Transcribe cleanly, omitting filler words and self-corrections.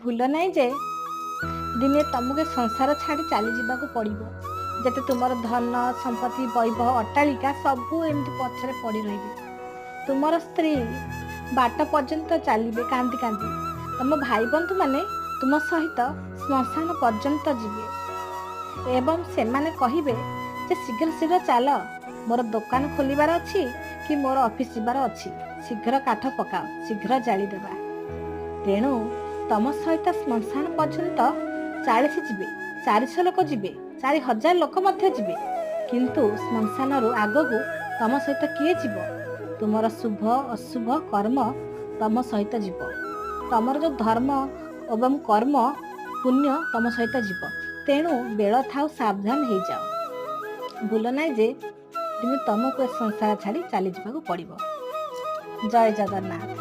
ଭୁଲ ନାହିଁ ଯେ ଦିନେ ତମକୁ ଏ ସଂସାର ଛାଡ଼ି ଚାଲିଯିବାକୁ ପଡ଼ିବ। ଯେତେ ତୁମର ଧନ ସମ୍ପତ୍ତି, ବୈଭବ, ଅଟ୍ଟାଳିକା ସବୁ ଏମିତି ପଛରେ ପଡ଼ି ରହିବେ। ତୁମର ସ୍ତ୍ରୀ ବାଟ ପର୍ଯ୍ୟନ୍ତ ଚାଲିବେ କାନ୍ଦି କାନ୍ଦି। ତମ ଭାଇ ବନ୍ଧୁମାନେ ତୁମ ସହିତ ଶ୍ମଶାନ ପର୍ଯ୍ୟନ୍ତ ଯିବେ ଏବଂ ସେମାନେ କହିବେ ଯେ ଶୀଘ୍ର ଶୀଘ୍ର ଚାଲ, ମୋର ଦୋକାନ ଖୋଲିବାର ଅଛି କି ମୋର ଅଫିସ ଯିବାର ଅଛି, ଶୀଘ୍ର କାଠ ପକାଅ, ଶୀଘ୍ର ଜାଳିଦେବା। ତେଣୁ ତମ ସହିତ ଶ୍ମଶାନ ପର୍ଯ୍ୟନ୍ତ 40 ଯିବେ, 400 ଲୋକ ଯିବେ, 4000 ଲୋକ ମଧ୍ୟ ଯିବେ, କିନ୍ତୁ ଶ୍ମଶାନରୁ ଆଗକୁ ତମ ସହିତ କିଏ ଯିବ? ତୁମର ଶୁଭ ଅଶୁଭ କର୍ମ ତମ ସହିତ ଯିବ। ତମର ଯୋଉ ଧର୍ମ ଏବଂ କର୍ମ ପୁଣ୍ୟ ତମ ସହିତ ଯିବ। ତେଣୁ ବେଳ ଥାଉ ସାବଧାନ ହେଇଯାଅ। ଭୁଲ ନାହିଁ ଯେ ଦିନେ ତମକୁ ଏ ସଂସାର ଛାଡ଼ି ଚାଲିଯିବାକୁ ପଡ଼ିବ। ଜୟ ଜଗନ୍ନାଥ।